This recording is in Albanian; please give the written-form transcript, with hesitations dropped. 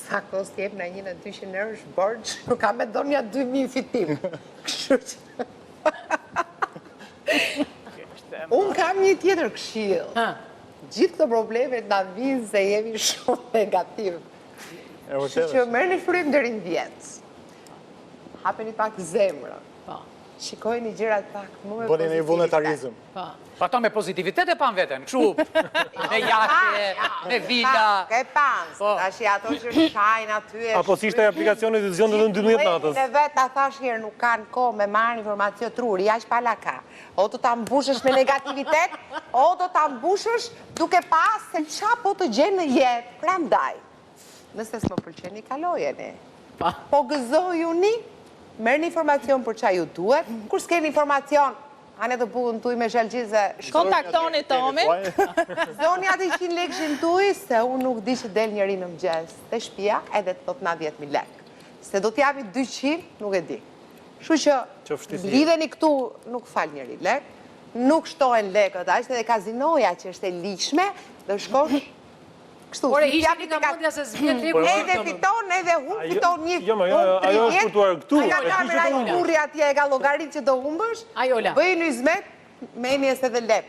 Sa kohë s'të jep nga një në 200 euro është borxh, nuk ka me dhënë nja 2000 fitim. Kështu që... Unë kam një tjetër këshillë. Gjithë këto problemet na vijnë se jemi shumë negativ. Kështu që merrni frymë deri në 10. Hapeni pak zemrën. Po. Shikojeni gjërat pak më me Bëni një pozitivitet. vullnetarizëm. Po. Pa ta me pozitivitet e panë veten, kështu, me jahte, me vila. E panë, Po. tash ato që shajnë aty e Apo si ishte ai aplikacioni të zgjonte në 12 natës. E vet, ta thash herë, nuk kanë kohë me marrë informacion truri, aq pala ka. O do ta mbushësh me negativitet, o do ta mbushësh duke pa se ça po të gjen në jetë. Prandaj, nëse s'më pëlqeni, kalojeni. Po gëzojuni, merrni informacion për ça ju duhet. Kur s'keni informacion, hane të bukën tuj me shalqi se Kontaktoni Tomin. Zoni atë 100 lekëshin tuj, se unë nuk di që del njëri në mëngjes te shtëpia edhe të thot na 10.000 lek. Se do t'japi 200, nuk e di. Kështu që Qoftë si. lidheni këtu, nuk fal njëri lek, nuk shtohen lekët, aq edhe kazinoja që është e ligjshme, do shkosh kështu. Ore, si hiqeni t'japi nga te ka- mendja se s'vjen leku. Edhe fiton, edhe humb, Ajo- fiton një, jo, ma, jo, humb ajo është 30, përtuar këtu, Ai ka e di që kamera do i humbësh. burri atje e ka llogarit që do humbësh. Ajola. Bëj një izmet, menjes edhe lep.